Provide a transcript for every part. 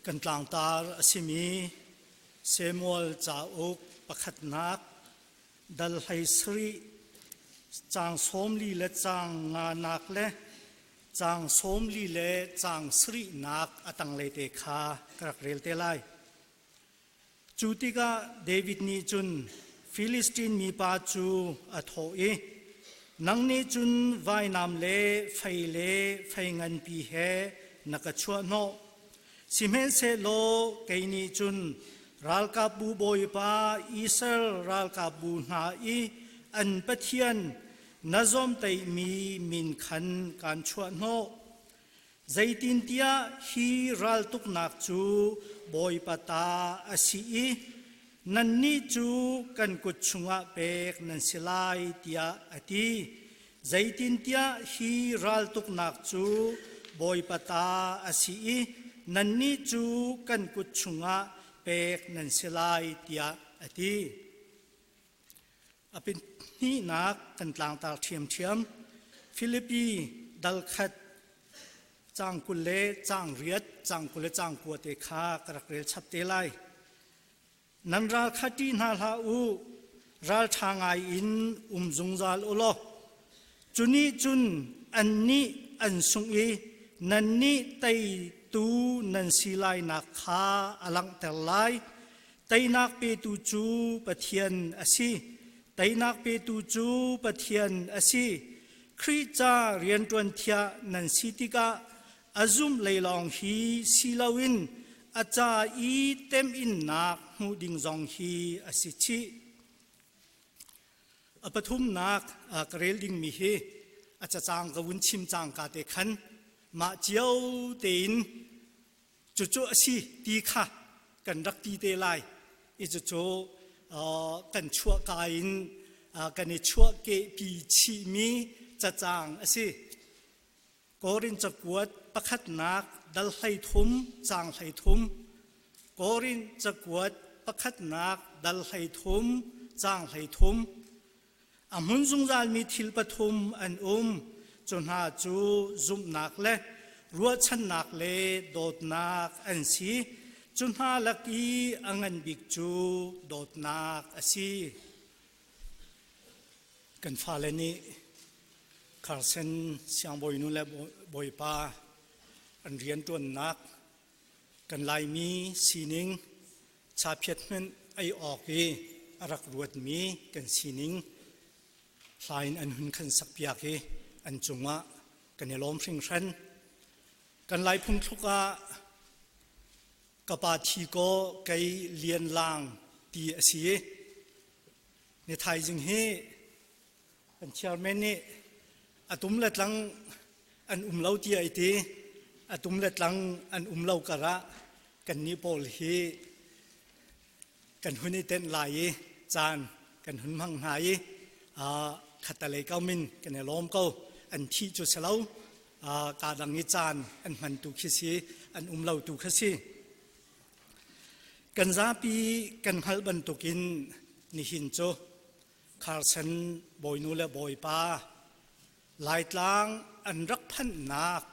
Kan tlangtar a simi Samuel cauk pakhatnak dal hlei sarih caang 40 le caang nganak le caang 40 le caang sarihnak a tanglei te kha ka rak rel te lai. Cu tikah David nih cun Filistin mipa cu a thawh i, Nang nih cun vainam le fei le fei nganpi he na ka chuahhnawh. Sihmanhsehlaw kei nih cun ralkapbu bawipa Israel ralkapbu hna i an Pathian na zawmtaihmi min khan kaan chuahhnawh. Zeitintiah hi raltuknak cu Bawipa ta a si i nannih cu kan kut chungah pek nan si lai, tiah a ti. Zeitintiah hi raltuknak cu Bawipa ta a si i nannih cu kan kut chungah pek nan si lai, tiah a ti. A pahnihnak kan tlangtar ṭhiamṭhiam. Filipi dal khat caang 20 le caang riat, caang 20 le caang kua te kha ka rak rel chap te lai. Nan ral kha ṭih hna hlah u, ralṭha ngai in um zungzal u law, cu nih cun annih an sungh i nannih teitu nan si lainak kha a langhter lai. Teinak petu cu Pathian a si. Teinak petu cu Pathian a si. Khrih ca rianṭuan thiah nan si tikah a zumh lei lawng hi si loin a ca i temhinnak hmuh ding zong hi a si chih. A pathumnak ka rel dingmi hi a cacang ka vun chim cangka te khan mah cio tein Cucu a si ti kha kan rak ti te lai i cucu kan chuahka in kan i chuahkehpi chihmi cacang a si. Korin cakuat pakhatnak dal 13 caang 13 Korin cakuat pakhatnak dal 13 caang 13 A hmun zungzalmi thil pathum an um. Cu hna cu zumhnak le ruahchannak le dawtnak an si. Cu hna lak i a ngan bik cu dawtnak a si. Kan fale nih Carson siangbawinu le bawipa an rianṭuannak kan Laimi sining Chaphiat hmanh ei awk i a rak ruatmi kan sining hla in an hun kan sakpiak i an cungah kan i lawm hringhran. Kan Lai phungthluk ah ka pa thi kaw kei lian lang ti a si i ni thaizing hi Kan chairman nih a tum le tlang an um lo ti ai ti. A tum le tlang an um lo karah kannih pawl hi kan hun i tenh lai i caan kan hun hmang hna i khattalei ko min kan i lawm ko. An thih cu si lo. Kaa dang i caan an hman tu khi si, an um lo tu khi si. Kan zapi kan hngalh bantukin nihin cu Carson bawinu le bawipa Laitlang an rak phanhnak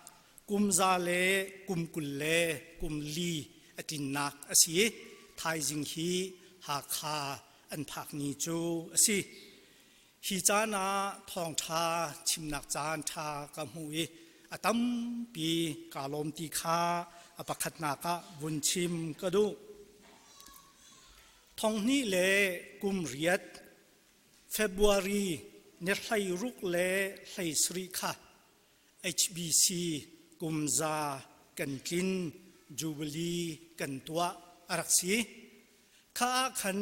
kum za le kum 20 le kum li a tlinnak a si i thaizing hi Hakha an phak ni cu a si. Hi caan ah thawngṭha chimnak caan ṭha ka hmu i a tampi kaa lawm ti kha a pakhatnak ah vun chim ka duh. 2008 February ni 16 le 17 kha HBC kumza kan tlin Jubilee kan tuah a rak si. Kha ah khan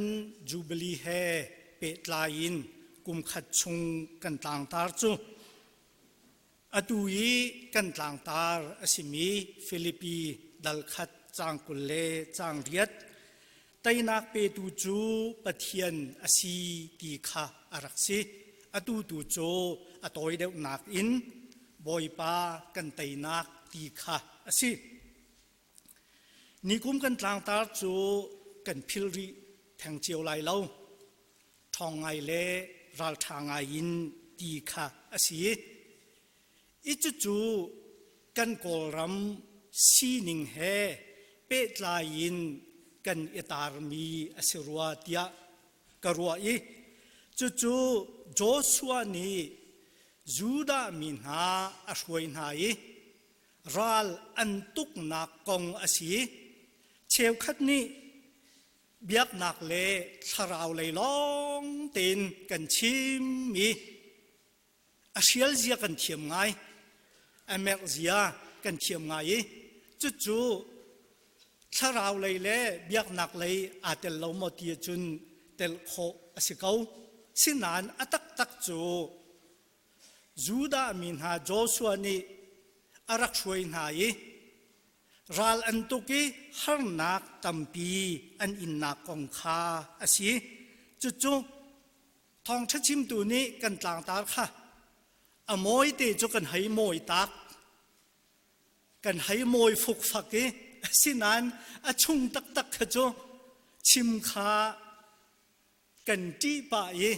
Jubilee he pehtlai in kum khat chung kan tlangtar cu Atu i kan tlangtar a simi Filipi dal khat caang 20 le caang riat teinak petu cu Pathian a si ti kha a rak si. Atu tu cu a tawi deuhnak in Bawipa kan teinak ti kha a si. Nikum kan tlangtar cu kan philh rih theng cio lai lo. Ṭhawng ngai le ralṭha ngai in ti kha a si. I cucu kan Kawlram sining he pehtlai in kan i tarmi a si rua tiah ka ruah i cucu Joshua nih Judah mi hna a hruai hna i ral an tuknak kong a si. Cheukhat nih biaknak le thlarau lei lawng tein kan chim i a hrial zia kan thiam ngai, a merh zia kan thiam ngai i cucu thlarau lei le biaknak lei aa tel lo maw ti ahcun tel khawh a si ko. Sinain a taktak cu Judah mi hna Joshua nih a rak hruai hna i ral an tuk i harnak tampi an innak kong kha a si. Cucu thawngṭha chimtu nih kan tlangtar kha a mawite cu kan hei mawi tak. Kan hei mawi fukfak i asinain a chung taktak kha cu chim kha kan ṭih pah i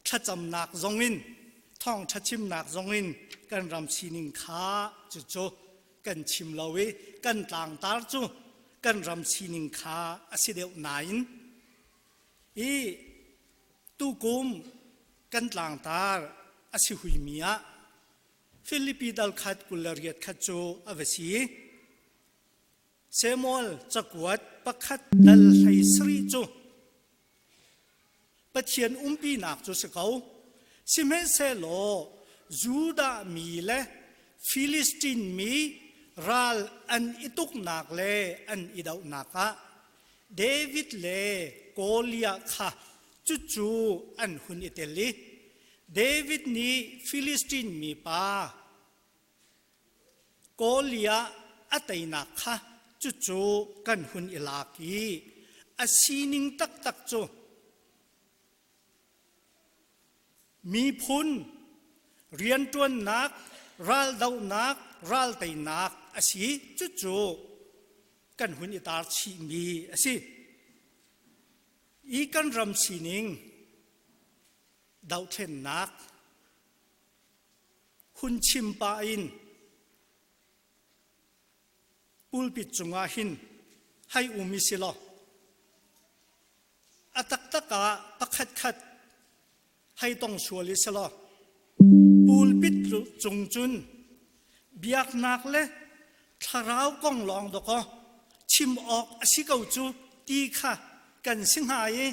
thlacamnak zongin thawngṭha chimnak zongin kan ram sining kha cucu kan chim lo i kan tlangtar cu kan ram sining kha a si deuh nain i tukum kan tlangtar a si huimi ah Filipi dal khat 28 khat cu a va si. Samuel cakuat pakhat dal 17 cu Pathian umpinak cu si ko. Sihmanhsehlaw Judah mi le Filistin mi ral an i tuknak le an i dohnak ah David le Goliath kha cucu an hun i tel i David nih Filistin mipa Goliath a teinak kha cucu kan hun i lak i a sining taktak cu miphun rianṭuannak, raldohnak, ralteinak a si. Cucu kan hun i tar chihmi a si. I kan ram sining dohthlennak hun chim pah in pulpit cungah hin hei um i si law a taktak ah pakhatkhat hei tong sual i si law pulpit cung cun biaknak le thlarau kong lawng dawkaw chim awk a si ko cu ti kha kan si hnga i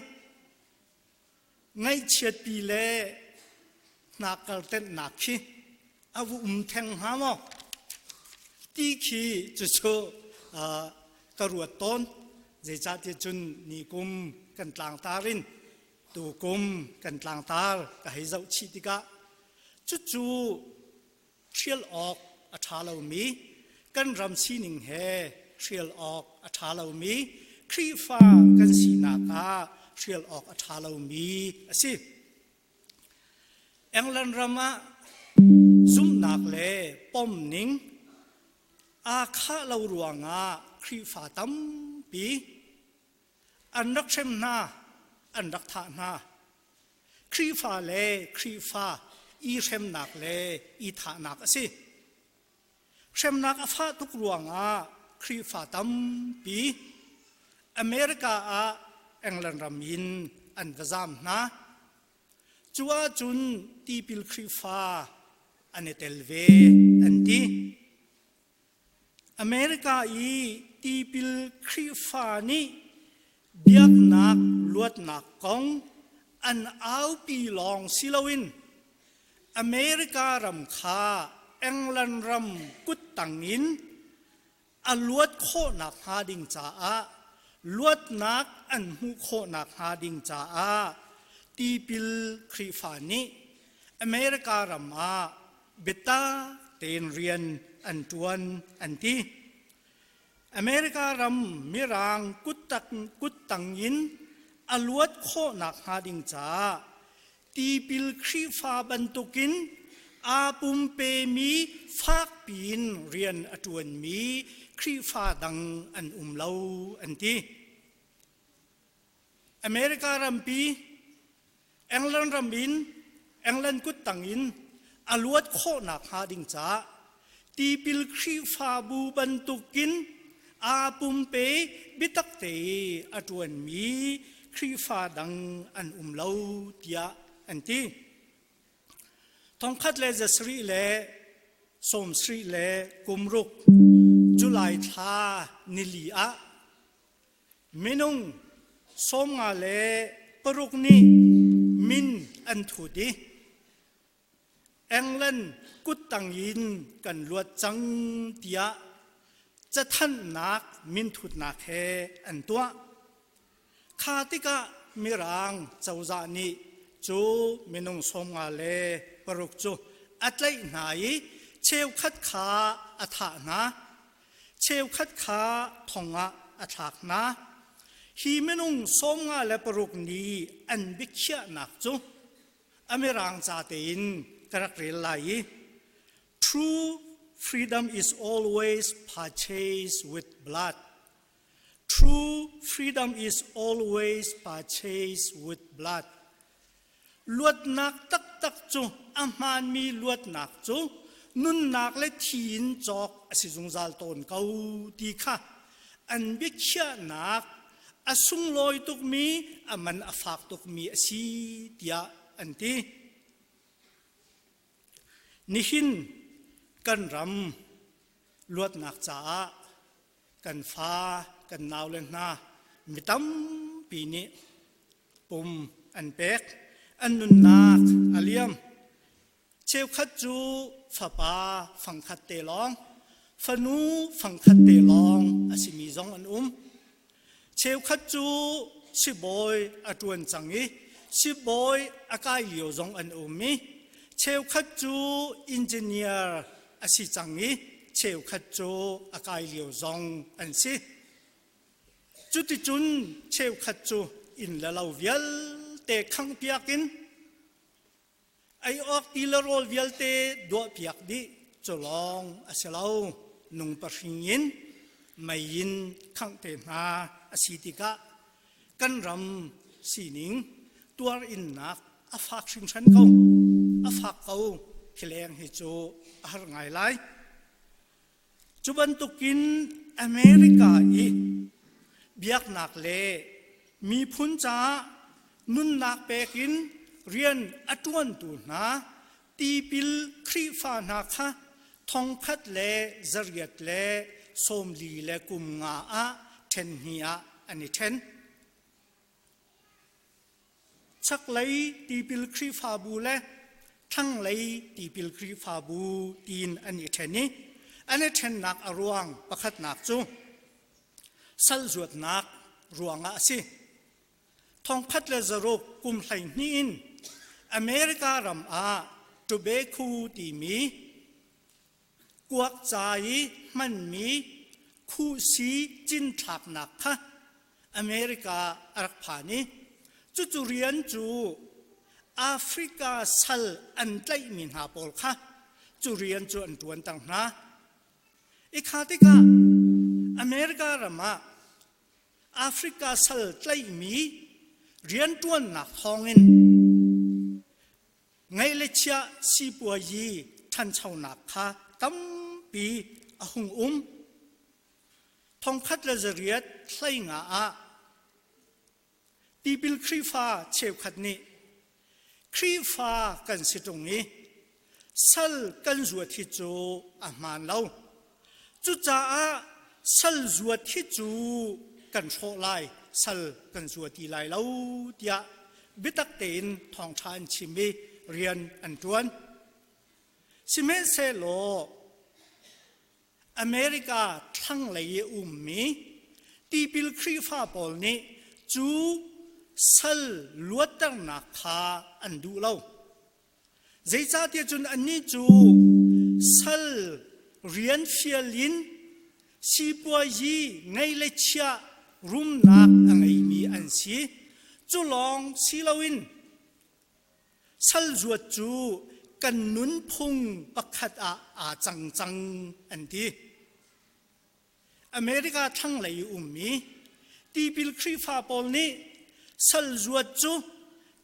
Ngaihchiatpi le hnakaltenhnak khi a va um theng hnga maw? Ti khi cucu ka ruat tawn. Zeicahtiah cun ni kum kan tlangtar in tukum kan tlangtar ka hei zoh chih tikah cucu hrial awk a ṭha lomi, kan ram sining he hrial awk a ṭha lomi, Khrihfa kan sinak ah hrial awk a ṭha lomi a si. England ram ah zumhnak le pomning aa khah lo ruangah Khrihfa tampi an rak hrem hna, an rak thah hna. Khrihfa le Khrihfa i hremnak le i thahnak a si. Hremnak a fah tuk ruangah Khrihfa tampi America ah England ram in an va zaam hna. Cu ahcun tipil Khrihfa an i tel ve an ti. America i tipil Khrihfa nih biaknak luatnak kong an aupi lawng si loin America ram kha England ram kuttang in a luat khawhnak hnga ding caah luatnak an hmuh khawhnak hnga ding caah tipil Khrihfa nih America ram ah biatak tein rian an ṭuan an ti. America ram Mirang kuttang in a luat khawhnak hnga ding caah tipil Khrihfa bantukin aa pumpemi fakpiin rian a ṭuanmi Khrihfa dang an um lo an ti. America rampi England ram in England kuttang in a luat khawhnak hnga ding caah tipil Khrihfabu bantukin Aa pumpe biatak te i a ṭuanmi Khrihfa dang an um lo tiah an ti. Thongkhat le zasarih le sawmsarih le kumruk July thla nili ah minung 56 nih min an thut i England kuttang in kan luat cang tiah cathanhnak minthutnak he an tuah. Kha tikah Mirang cozah nih cu minung 56 cu a tlaih hna i cheukhat kha a thah hna, cheukhat kha thong ah a thlak hna. Hi minung 56 nih an biakhiahnak cu a Mirang ca tein ka rak rel lai i True freedom is always purchased with blood. True freedom is always purchased with blood. Luatnak taktak cu a hmaanmi luatnak cu nunnak le thi in cawk a si zungzal tawn ko ti kha an biakhiahnak a sunglawi tukmi a man a fak tukmi a si tiah an ti. Nihin kan ram luatnak caah kan fa kan naule hna mi tampi nih pum an pek an nunnak a liam cheukhat cu fapa fangkhat te lawng fanu fangkhat te lawng a simi zong an um cheukhat cu sibawi a ṭuan cang i sibawi a kai lio zong an um i cheukhat cu engineer a si cang i cheukhat cu a kai lio zong an si. Cuticun cheukhat cu inn le lo vialte khanghpiak in ei awk ti le rawl vialte duahpiak dih cu lawng a si lo nung pahring in mei in khangh te hna a si tikah kan ram sining tuar innak a fak hringhran ko a fak ko hi leng hi cu a har ngai lai cu bantukin America i biaknak le miphun caah nunnak pek in rian a ṭuantu hna tipil Khrihfa hna kha thongkhat le zariat le sawmli le kum nga ah ṭhen hnih ah an i ṭhen. Chaklei tipil Khrihfabu le thlanglei tipil Khrihfabu tiin an i ṭhen i an i ṭhennak a ruang pakhatnak cu sal zuatnak ruangah a si. Thongkhat le zaruk kum 12 in America ram ah tobacco timi kuak ca i hmanmi khuhsi cinthlaknak kha America a rak phan i cucu rian cu Africa sal an tlaihmi hna pawl kha cu rian cu an ṭuan ter hna. I kha tikah America ram ah Africa sal tlaihmi rianṭuannak thawngin Ngeih le chiah sipuazi ṭhanchonak kha tampi a hung um. Thongkhat le zariat hleinga ah tipil Khrihfa cheukhat nih Khrihfa kan si ṭung i sal kan zuat hi cu a hmaan lo. Cucaah sal zuat hi cu kan hrawh lai, sal kan zua ti lai lo tiah biatak tein thawngṭha an chim i rian an ṭuan. Sihmanhsehlaw America thlanglei i ummi tipil Khrihfa pawl nih cu sal luatternak kha an duh lo. Zeicahtiah cun annih cu sal rian fial in sipuazi ngei le chia rumnak a ngeimi an si. Cu lawng si loin sal zuat cu kan nunphung pakhat ah aa cang cang an ti. America thlanglei i ummi tipil Khrihfa pawl nih sal zuat cu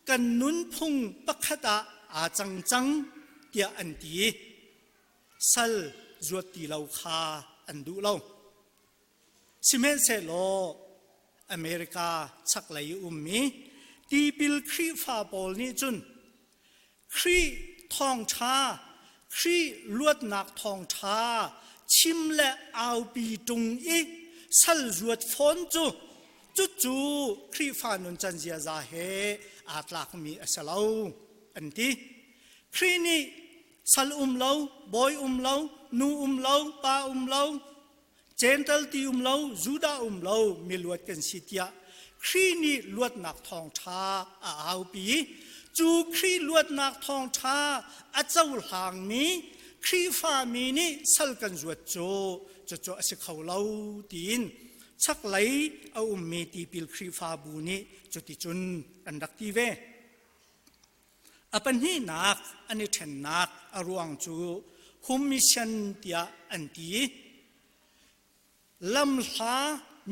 kan nunphung pakhat ah aa cang cang tiah an ti i sal zuat ti lo kha an duh lo. Sihmanhsehlaw America chaklei i ummi tipil Khrihfa pawl nih cun Khrih thawngṭha, Khrih luatnak thawngṭha chim le aupi ṭung i sal zuat fawn cu cucu Khrihfa nuncan ziaza he aa tlakmi a si lo an ti. Khrih nih sal um lo, bawi um lo, nu um lo, pa um lo, Gentle ti um lo, Judah um lo, miluat kan si tiah Khrih nih luatnak thawngṭha a aupi i cu Khrih luatnak thawngṭha a cohlangmi Khrihfami nih sal kan zuat cu cucu a si kho lo tiin chaklei a ummi tipil Khrihfabu nih cuticun an rak ti ve. A pahnihnak an i ṭhennak a ruang cu home mission tiah an ti i lamhla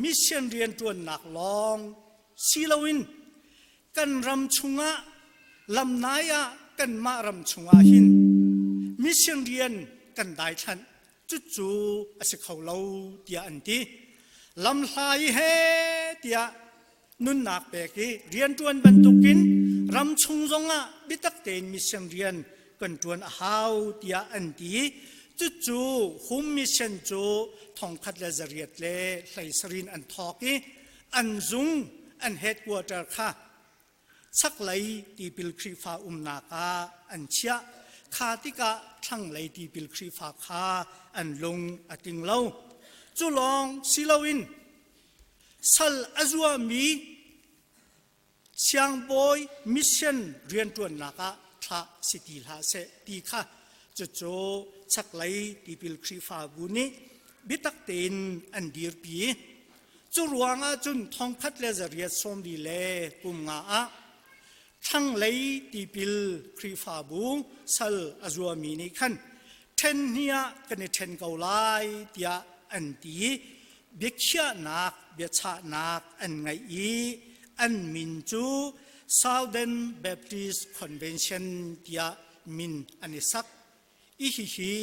mission rianṭuannak lawng si loin kan ram chungah lamnai ah kanmah ram chungah hin mission rian kan daithlanh cucu a si kho lo tiah an ti. Lamhla i he tiah nunnak pek i rianṭuan bantukin ramchung zongah biatak tein mission rian kan ṭuan a hau tiah an ti. Cucu home mission cu 1817 in an thawk i an zung an headquarter kha chaklei tipil Khrihfa umnak ah an chiah. Kha tikah thlanglei tipil Khrihfa kha an lung a tling lo. Cu lawng si loin Sal a zuami siangbawi mission rianṭuannak ah thlah si ti hlah seh ti kha cucu chaklei tipil Khrihfabu nih biatak tein an dirpi. Cu ruangah cun 1845 ah thlanglei tipil Khrihfabu sal a zuami nih khan ṭhen hnih ah kan i ṭhen ko lai tiah an ti i biakhiahnak biachahnak an ngeih i an min cu Southern Baptist Convention tiah min an i sak i hihi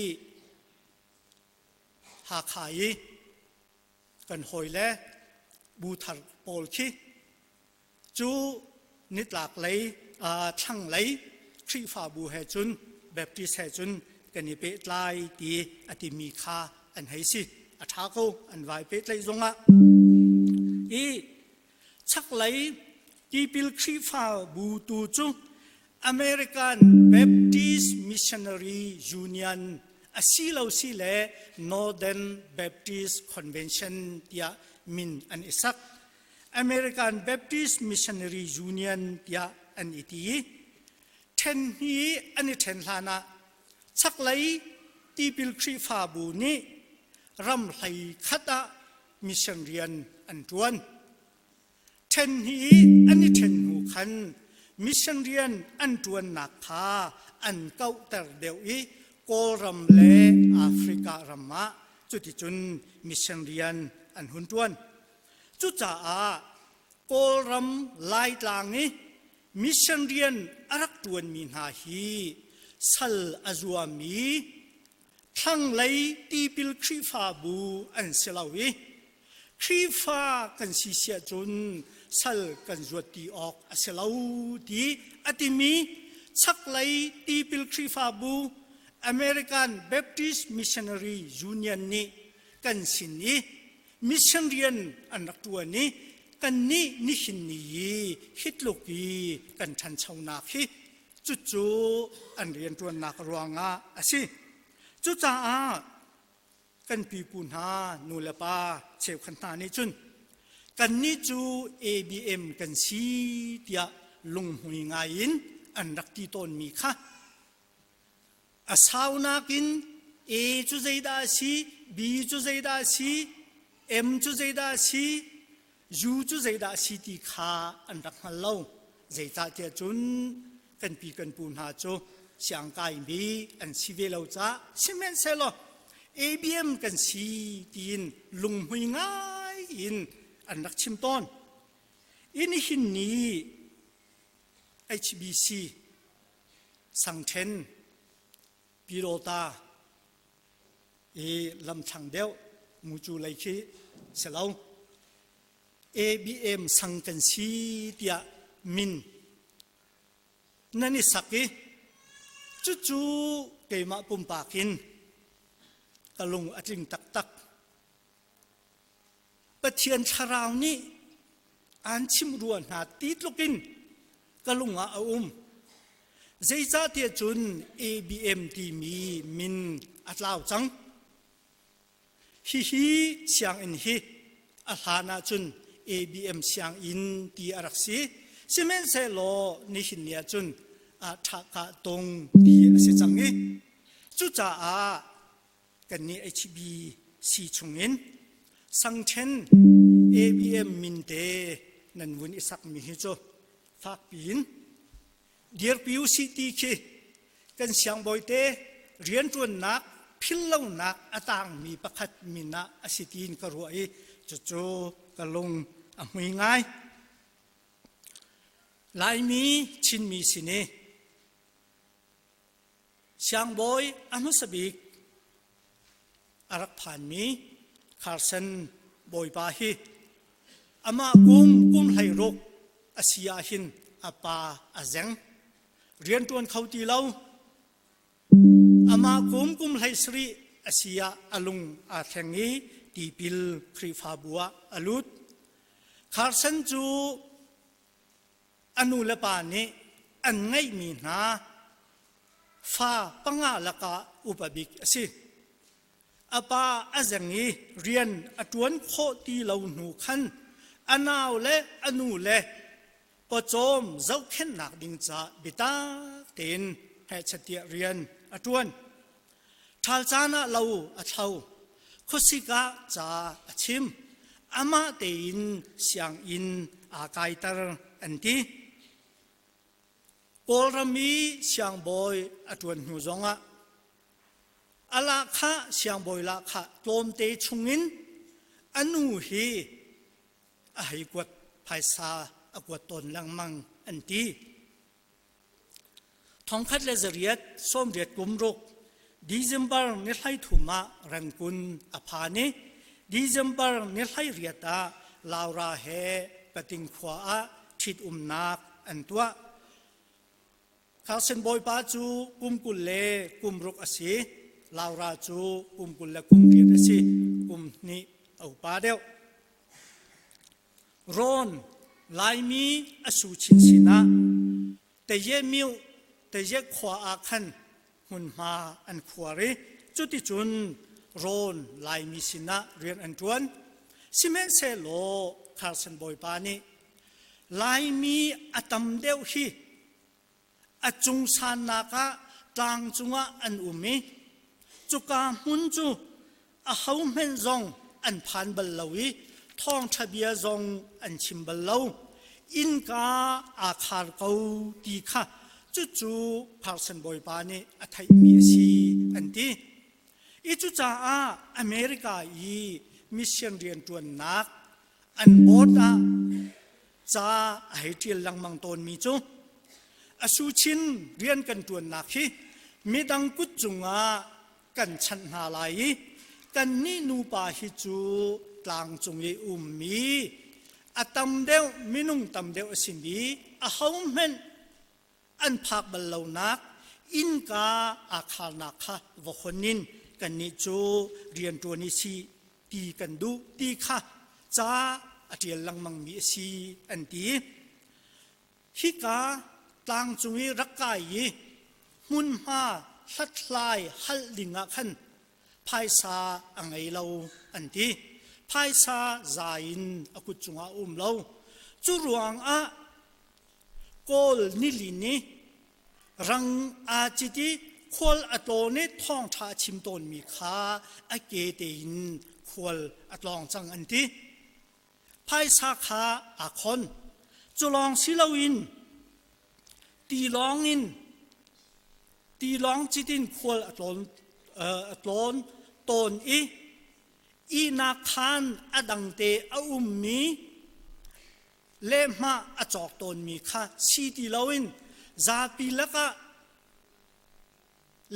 Hakha i kan hawile bu thar pawl khi cu nitlak lei thlanglei Khrihfabu he cun Baptist he cun kan i pehtlai ti a timi kha an hei si a ṭha ko an vai pehtlaih zongah i chaklei tipil Khrihfabu tu cu American Baptist Missionary Union asilo si le Northern Baptist Convention tiah min an i sak. American Baptist Missionary Union tiah an i ti. Ṭhen hi an i ṭhen hlan ah chaklei tipil Khrihfabu nih ram hlei khat ah mission rian an ṭuan. Ṭhen hi an i ṭhen hnu khan mission rian an ṭuannak kha an kauhter deuh i Kawlram le Africa ram ah cuticun mission rian an hun ṭuan. Cucaah Kawlram Laitlang i mission rian a rak ṭuanmi hna hi sal a zuami thlanglei tipil Khrihfabu an si lo i Khrihfa kan si siah cun sal kan zuat ti awk a si lo ti a timi chaklei tipil Khrihfabu American Baptist Missionary Union nih kan sin i mission rian an rak ṭuan i kannih nihin ni i hi tluk i kan ṭhanchonak hi cucu an rianṭuannak ruangah a si. Cucaah kan pipu hna nu le pa cheukhat hna nih cun kannih cu ABM kan si tiah lunghmui ngai in an rak ti tawnmi kha A saunak in A cu zeidah a si, B cu zeidah a si, M cu zeidah a si, U cu zeidah a si ti kha an rak hngal lo. Zeicahtiah cun kan pi kan pu hna cu siangkaimi an si ve lo caah sihmanhsehlaw ABM kan si tiin lunghmui ngai in an rak chim tawn. I nihin ni HBC Sangṭhen, Pyidawta i lamthlang deuh. Mucu lei khi si lo. ABM sang kan si tiah min nan i sak i cucu keimah pumpak in ka lung a tling taktak. Pathian thlarau nih aan chimh rua hna ti tlukin ka lung ah a um. Zeicahtiah cun ABM timi min a tlau cang. Hihi sianginn hi a hlan ahcun ABM sianginn ti a rak si. Sihmanhsehlaw nihin ni ahcun ṭhahkah tung ti a si cang i cucaah kannih HBC chungin sangṭhen ABM min te nan vun i sakmi hi cu fakpi in dirpi u sih ti khi kan siangbawi te rianṭuannak philhlonak a tangmi pakhat min ah a si tiin ka ruah i cucu ka lung a hmui ngai. Laimi Chinmi sin i Siangbawi a hmasa bik a rak phanmi Carson bawipa hi amah kum kum 16 a si ahhin a pa a zeng. Rianṭuan kho ti lo. Amah kum kum 17 a si ah a lung aa thleng i tipil Khrihfabu ah a lut. Carson cu A nu le pa nih an ngeihmi hna fa panga lakah upa bik a si. A pa a zeng i rian a ṭuan khawh ti lo hnu khan a nau le a nu le pawcawm zohkhenhnak ding caah biatak tein hehchat rian a ṭuan. Ṭhal caan ah lo a thlo, khuasik ah ca a chim, amah tein sianginn aa kaiter an ti. Kawlram i siangbawi a ṭuan hnu zongah a lahkhah siangbawi lahkhah tlawmte chungin a nu hi a hei kuat phaisa a kuat tawn lengmang an ti. 1886 December ni 13 ah Rangoon a phan i December ni 18 ah Laura he Pating khua ah ṭhitumnak an tuah. Carson bawipa cu kum 20 le kum ruk a si. Laura cu kum 20 le kum riat a si. Kum hnih a upa deuh. Rawn Laimi a su chinchin ah Tayemyu Taye khua ah khan hmunhma an khuar i cuticun Rawn Laimi sinah rian an ṭuan. Sihmanhsehlaw Carson bawipa nih Laimi a tam deuh hi a cung sannak ah tlang cungah an um i cuka hmun cu ahohmanh zong an phan bal lo i thawngṭha bia zong an chim bal lo. Innka aa khar ko ti kha cucu Parson bawipa nih a theihmi a si an ti. I cucaah America i mission rianṭuannak an board ah ca a hei ṭial lengmang tawnmi cu a suchin rian kan ṭuannak hi midang kut cungah kan chanh hna lai i kannih nupa hi cu tlangcung i ummi a tam deuh minung tam deuh a simi ahohmanh an phak bal lonak innka aa kharnak kha va hon in kannih cu rianṭuan i si ti kan duh ti kha ca a ṭial lengmangmi a si an ti. Hika tlangcung i rak kai i hmunhma hlathlai halh dingah khan phaisa a ngei lo an ti. Phaisa za in a kut cungah a um lo. Cu ruangah Kawl nilin i rang aa cit i khual a tlawn i thawngṭha a chim tawnmi kha a ke tein khual a tlawng cang an ti. Phaisa kha aa khon. Cu lawng si loin tilawng in tilawng cit in khual a tlawn, a tlawn tawn i ihnak khaan a dangte a ummi lehhmah a cawk tawnmi kha si ti loin zapi lakah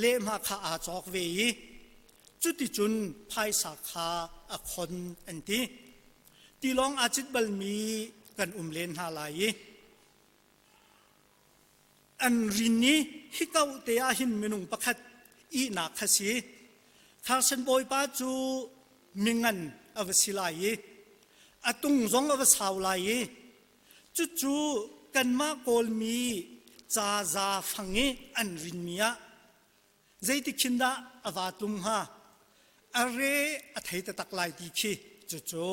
lehhmah kha aa cawk ve i Cuticun phaisa kha a khon an ti. Tilawng aa cit balmi kan um len hna lai i an rin i hikau te ah hin minung pakhat ihnak kha si. Carson bawipa cu mingan a va si lai i a tung zong a va sau lai i cucu kanmah Kawlmi ca za fang i an rinmi ah zeitik khin dah a va tlung hnga? A re a thei taktak lai ti khi cucu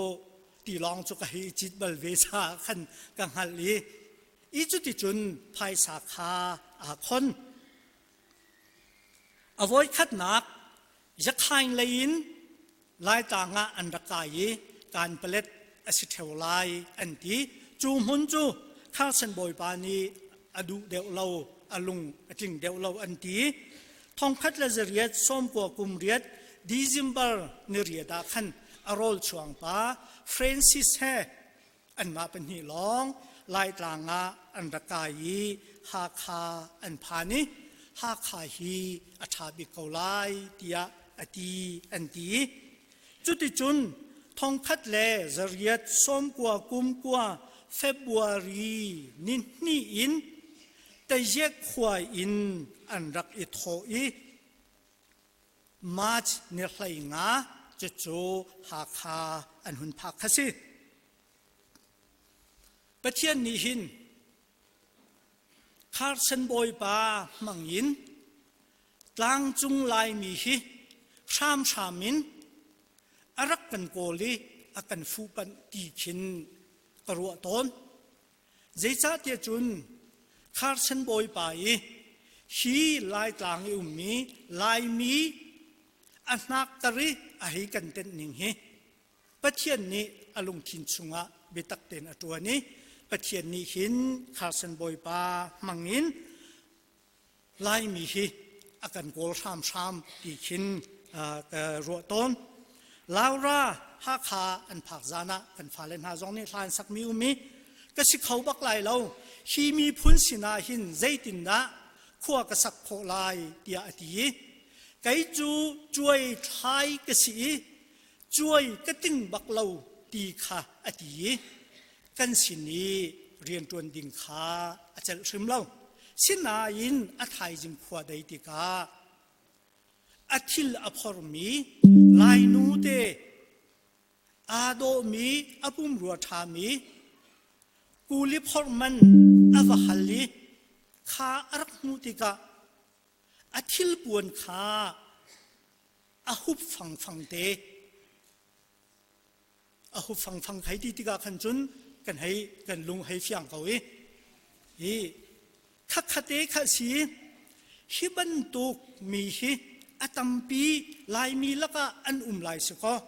tilawng cu ka hei cit bal ve caah khan ka hngalh i i cuticun phaisa kha aa khon. A voikhatnak Yakhain lei in Laitlang ah an rak kai i Kanpalet a si ṭheo lai an ti. Cu hmun cu Carson bawipa nih a duh deuh lo, a lung a tling deuh lo an ti. Thongkhat le zariat sawmkua kum riat December ni riat ah khan a rawl chuang pa Francis he anmah pahnih lawng Laitlang ah an rak kai i Hakha an phan i Hakha hi a ṭha bik ko lai tiah a ti an ti. Cuticun thongkhat le zariat sawmkua kum kua February ni hnih in Tayek khua in an rak i thawh i March ni 15 cucu Hakha an hun phak kha si. Pathian nih hin Carson bawipa hmang in tlangcung Laimi hi hramhram in a rak kan kawl i a kan fuhpanh ti khin ka ruah tawn. Zeicahtiah cun Carson bawipa i hi Laitlang i ummi Laimi a hnakkar i a hei kan tenh ning hi Pathian nih a lungthin chungah biatak tein a ṭuan i Pathian nih hin Carson bawipa hmangin Laimi hi a kan kawl hramhram ti khin ka ruah tawn. Laura Hakha an phak zan ah kan fale hna zong nih hla an sakmi um i ka si kho bak lai lo. Hi miphun sinah hin zeitindah khua ka sak khawh lai tiah a ti i kei cu cuai thlai ka si i cuai ka ting bak lo ti kha a ti i kan sin i rianṭuan ding kha a celh hrim lo. Sinain a thaizing khua dei tikah a thil a phormi Lainu te aa dawhmi a pumrua ṭhami kuli phorh man a va hal i kha a rak hmuh tikah a thilpuan kha a hup fangfang te a hup fangfang hei ti tikah khan cun kan hei kan lung hei fiang ko i hi khakhate kha si hi bantuk mi hi a tampi Laimi lakah an um lai si kaw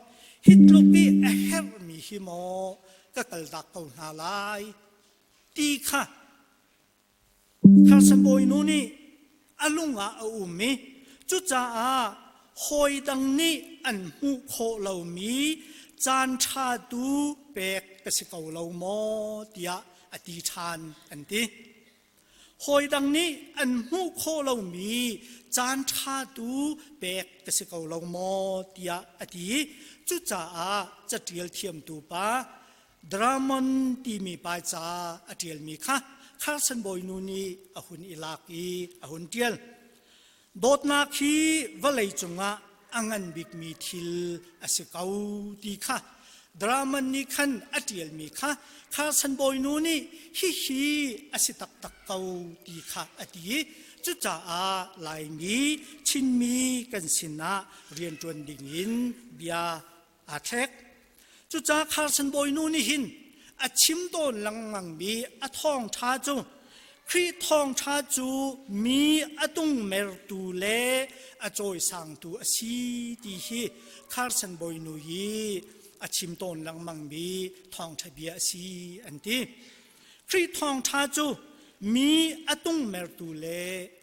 hi tluk i a herhmi hi maw ka kaltak ko hna lai ti kha Carson bawinu nih a lung ah a um i cucaah hawi dang nih an hmuh khawh lomi caan ṭha tu pek ka si ko lo maw tiah a ti ṭhan an ti. Hawi dang nih an hmuh khawh lomi caan ṭha tu pek ka si ko lo maw tiah a ti. Cucaah caṭial thiamtu pa Dramon timi pa ca a ṭialmi kha Carson bawinu nih a hun i lak i a hun ṭial. Dawtnak hi vawlei cungah a ngan bikmi thil a si ko ti kha Dramon nih khan a ṭialmi kha Carson bawinu nih hihi a si taktak ko ti kha a ti i cucaah Laimi Chinmi kan sinah rianṭuan dingin bia aa thlek. Cucaah Carson bawinu nih hin a chim tawn lengmangmi a thawngṭha cu Khrih thawngṭha cu mi a tungmertu le a cawisangtu a si ti hi Carson bawinu i a chim tawn lengmangmi thawngṭha bia a si an ti. Khrih thawngṭha cu mi a tungmertu le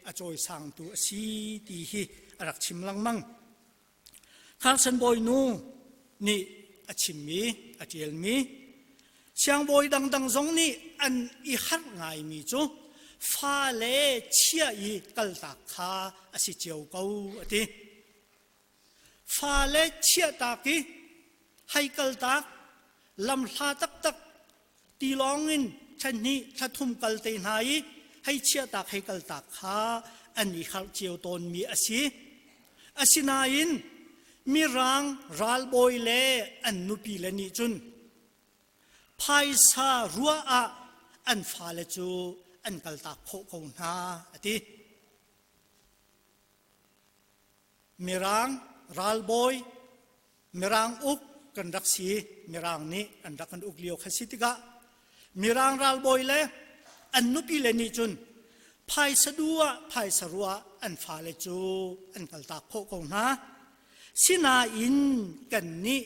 a cawisangtu a si ti hi a rak chim lengmang. Carson bawinu nih a chimmi, a ṭialmi, siangbawi dangdang zong nih an i harh ngaimi cu fale chia i kaltak kha a si cio ko a ti. Fale chiahtak i hei kaltak lamhla taktak tilawng in thla hnih thla thum kal te hna i hei chiahtak hei kaltak kha an i harh cio tawnmi a si. Asinain Mirang ralbawi le an nupi le nih cun phaisa ruah ah an fale cu an kaltak khawh ko hna a ti. Mirang ralbawi Mirang uk kan rak si Mirang nih an rak kan uk lio kha si tikah Mirang ralbawi le an nupi le nih cun phaisa duh ah phaisa ruah an fale cu an kaltak khawh ko hna. Sinain kannih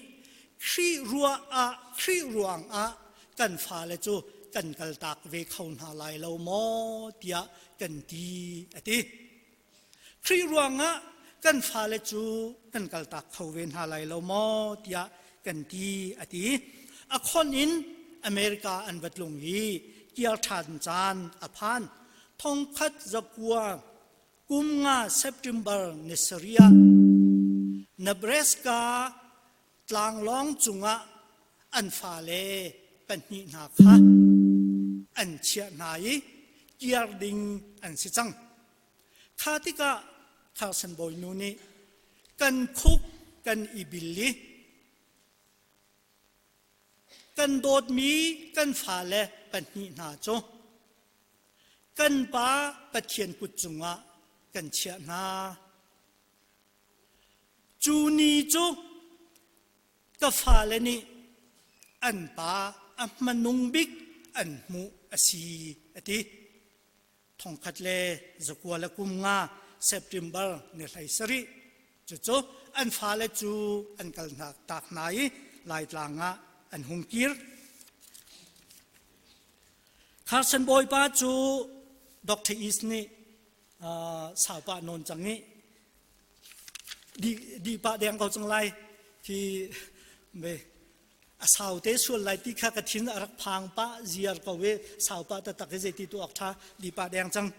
Khrih ruah ah Khrih ruang ah kan fale cu kan kaltak ve kho hna lai lo maw tiah kan ti a ti. Khrih ruangah kan fale cu kan kaltak kho ve hna lai lo maw tiah kan ti a ti. A khon in America an va tlung i kiar ṭhan caan a phan. Thongkhat zakua kum nga September ni sarih ah Nebraska tlanglawng cungah an fale pahnih hna kha an chiah hna i kiar ding an si cang. Kha tikah Carson bawinu nih kan khuk kan i bil i kan dawtmi kan fale pahnih hna cu kan pa Pathian kut cungah kan chiah hna. Cu ni cu ka fale nih an pa a hmanung bik an hmuh a si a ti. Thongkhat le zakua le kum nga September ni 17 cucu an fale cu an kal hna tak hna i Laitlang ah an hung kir. Carson bawipa cu Dr. East nih saupa nawn cang i di pah deng ko cang lai khi me a sau te sual lai ti kha ka thin a rak phang pah ziar ko i sau pah taktak hi zeiti tu awk ṭha di pah deng cang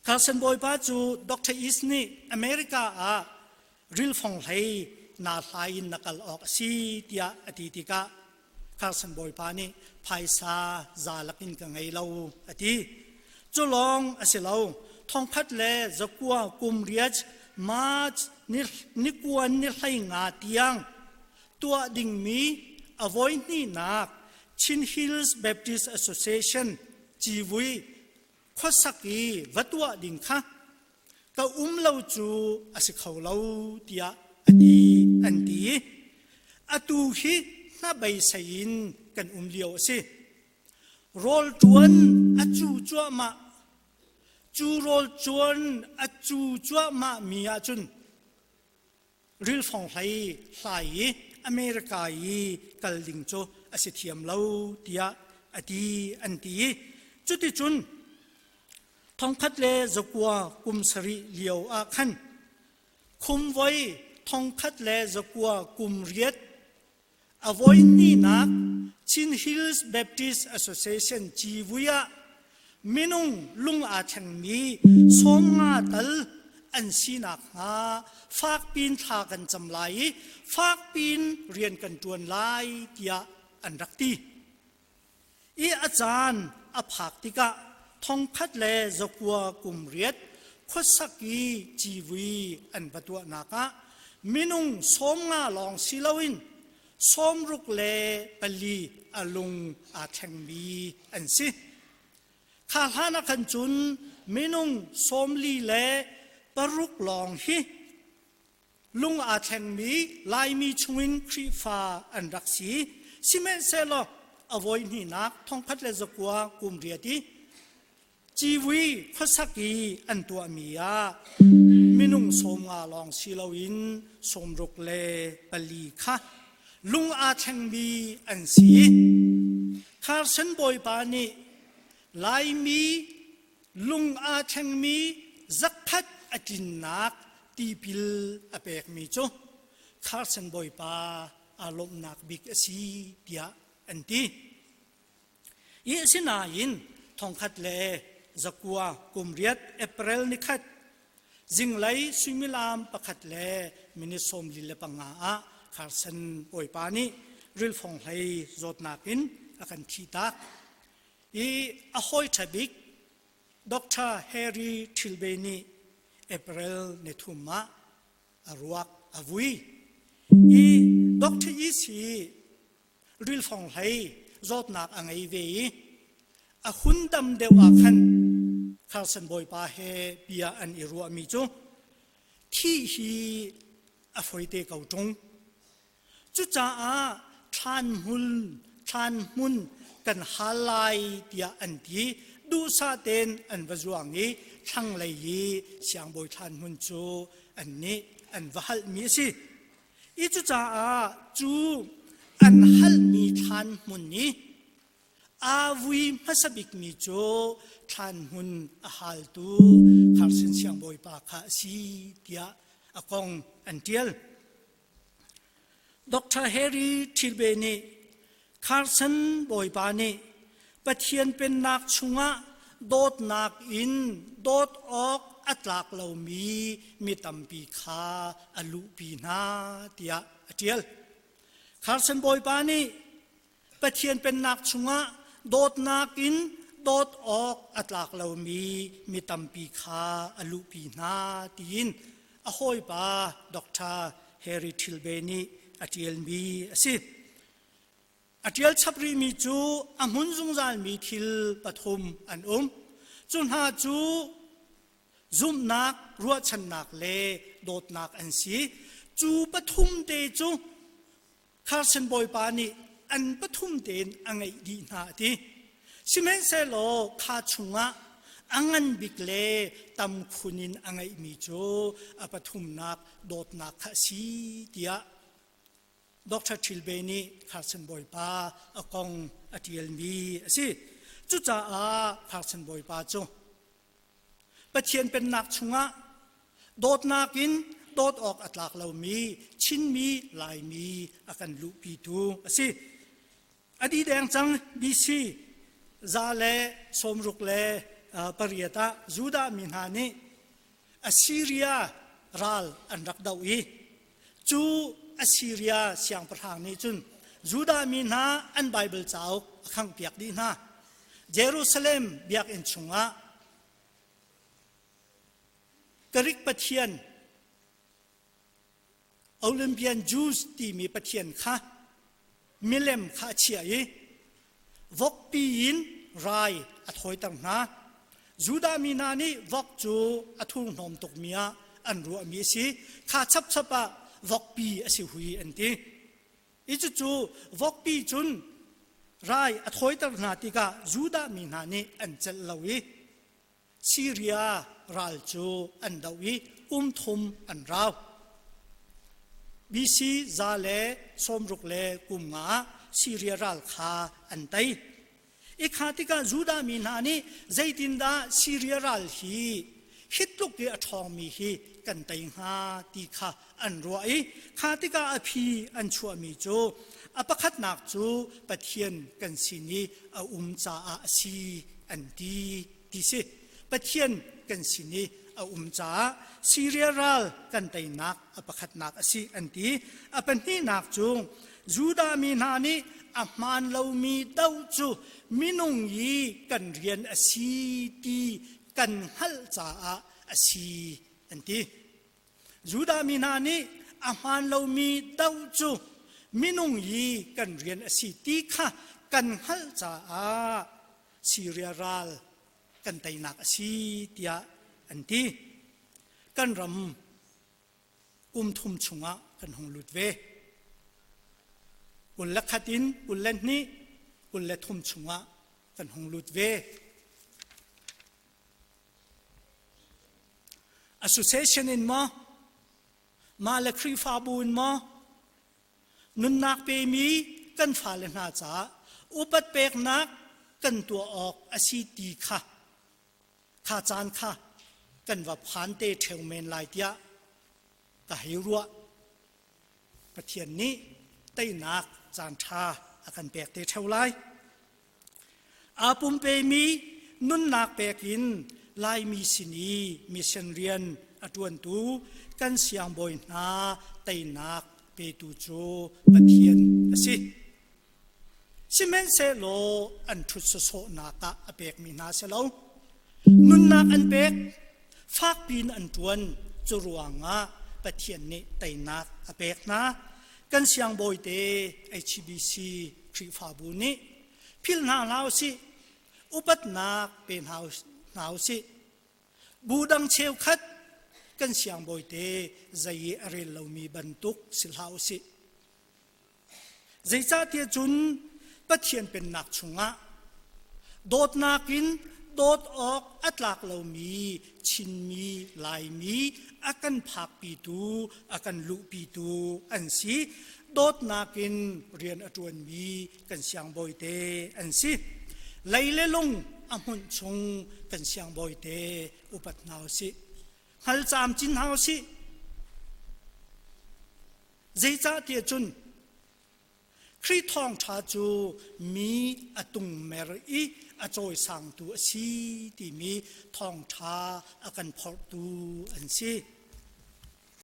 Carson bawipa cu Dr. East nih America ah rilfong hlei na hlai in na kal awk a si tiah a ti tikah Carson bawipa nih phaisa za lakin ka ngei lo a ti. Cu lawng a si lo. Thongkhat le zakua kum riat March ni kuan ni hlei nga tiang tuah dingmi a voi hnihnak Chin Hills Baptist Association civui khuasak i va tuah ding kha ka um lo cu a si kho lo tiah a ti an ti. Atu hi hnabeisei in kan um lio a si. Rawl ṭuan a cu cuahmah. Cu rawl ṭuan a cu cuahmah mi ahcun rilfong hlei hlai i America i kal ding cu a si thiam lo tiah a ti an ti. Cuticun thongkhat le zakua kum sarih lio ah khan khumvoi thongkhat le zakua kum riat a voi hnihnak Chin Hills Baptist Association civui ah minung lung aa thlengmi 50 tal an si nakhnga fakpiin thla kan cam lai i fakpiin rian kan ṭuan lai tiah an rak ti. I a caan a phak tikah thongkhat le zakua kum riat khuasak i civui an va tuahnak ah minung 50 lawng si loin 64 a lung aa thlengmi an si. Kha hlan ah khan cun minung 46 lawng hi lung aa thlengmi Laimi chungin Khrihfa an rak si. Sihmanhsehlaw a voi hnihnak thongkhat le zakua kum riat i civui khuasak i an tuahmi ah minung 50 lawng si loin 64 kha lung aa thlengmi an si. Carson bawipa nih Laimi lung aa thlengmi zakhat a tlinnak tipil a pekmi cu Carson bawipa aa lawmhnak bik a si tiah an ti. I asinain thongkhat le zakua kum riat April ni khat. Zinglei suimilam pakhat le minute 45 ah Carson bawipa nih rilfong hlei zawtnak in a kan thihtak. I a hawi ṭha bik Dr. Harry Thilbe nih April ni thum ah a ruak a vui. I Dr. East hi rilfong hlei zawtnak a ngei ve i a hun dam deuh ah khan Carson bawipa he bia an i ruahmi cu thih hi a foite ko ṭung. Cucaah thlan hmun thlan hmun kan hal lai tiah an ti. Duhsah tein an va zuang i thlanglei i siangbawi thlan hmun cu an nih an va halhmi a si. I cucaah cu an halhmi thlan hmun i aa vui hmasa bikmi cu thlan hmun a haltu Kharsin siangbawipa kha a si tiah a kong an ṭial. Dr. Harry Thilbe nih Carson bawipa nih Pathian pennak chungah dawtnak in dawt awk a tlak lomi mi tampi kha a luhpi hna tiah a ṭial. Carson bawipa nih Pathian pennak chungah dawtnak in dawt awk a tlak lomi mi tampi kha a luhpi hna tiin a hawipa Dr. Harry Thilbe nih a ṭialmi a si. A ṭial chap rihmi cu a hmun zungzalmi thil pathum an um. Cu hna cu zumhnak, ruahchannak le dawtnak an si. Cu pathum te cu Carson bawipa nih an pathum tein a ngeih dih hna a ti. Sihmanhsehlaw kha chungah a ngan bik le tam khun in a ngeihmi cu a pathumnak dawtnak kha a si tiah Dr. Thilbe nih Carson bawipa a kong a ṭialmi a si. Cucaah Carson bawipa cu Pathian pennak chungah dawtnak in dawt awk a tlak lomi Chinmi Laimi a kan luhpitu a si. A dih deng cang BC 168 ah Judah mi hna nih Assyria ral an rak doh i cu Assyria siangpahrang nih cun Judah mi hna an Baibal cauk a khanghpiak dih hna. Jerusalem biakinn chungah Greek pathian Olympian Jews timi pathian kha milem kha a chiah i vokpi in rai a thawiter hna. Judah mi hna nih vok cu a thurhnawm tukmi ah an ruahmi a si. Kha chapchap ah vokpi a si hui an ti. I cucu vokpi cun rai a thawiter hna tikah Judah mi hna nih an celh lo i Syria ral cu an doh i kum thum an rau. BC 165 ah Syria ral kha an tei. I kha tikah Judah mi hna nih zeitindah Syria ral hi hi tluk i a ṭhawngmi hi kan tei hnga ti kha an ruah i kha tikah a phi an chuahmi cu a pakhatnak cu Pathian kan sin i a um caah a si an ti ti si. Pathian kan sin i a um caah Syria ral kan teinak a pakhatnak a si an ti. A pahnihnak cu Judah mi hna nih a hmaan lomi doh cu minung i kan rian a si ti kan hngalh caah a si an ti. Judah mi hna nih a hmaan lomi doh cu minung i kan rian a si ti kha kan hngalh caah Syria ral kan teinak a si tiah an ti. Kan ram kum thum chungah kan hung lut ve. 21 in 22, 23 chungah kan hung lut ve. Association in maw, mah le Khrihfabu in maw, nunnak pemi kan fale hna caah upat peknak kan tuah awk a si ti kha kha caan kha kan va phan te ṭheo men lai tiah ka hei ruah. Pathian nih teinak caan ṭha a kan pek te ṭheo lai. Aa pumpemi nunnak pek in Laimi sin i mission rian a ṭuantu kan siangbawi hna teinak petu cu Pathian a si. Sihmanhsehlaw an ṭhut sawsawhnak ah a pekmi hna si lo. Nunnak an pek, fakpi in an ṭuan. Cu ruangah Pathian nih teinak a pek hna. Kan siangbawi te HBC Khrihfabu nih philh hna hlah usih, upatnak pe hna usih. Bu dang cheukhat kan siangbawi te zei i a rel lomi bantuk si hlah usih. Zeicahtiah cun Pathian pennak chungah dawtnak in dawt awk a tlak lomi Chinmi, Laimi a kan phakpitu, a kan luhpitu an si. Dawtnak in rian a ṭuanmi kan siangbawi te an si. Lei le lung a hmunh chung kan siangbawi te upat hna usih. Hngal camcin hna usih. Zeicahtiah cun Khrih thawngṭha cu mi a tungmer i a cawisangtu a si timi thawngṭha a kan phorhtu an si.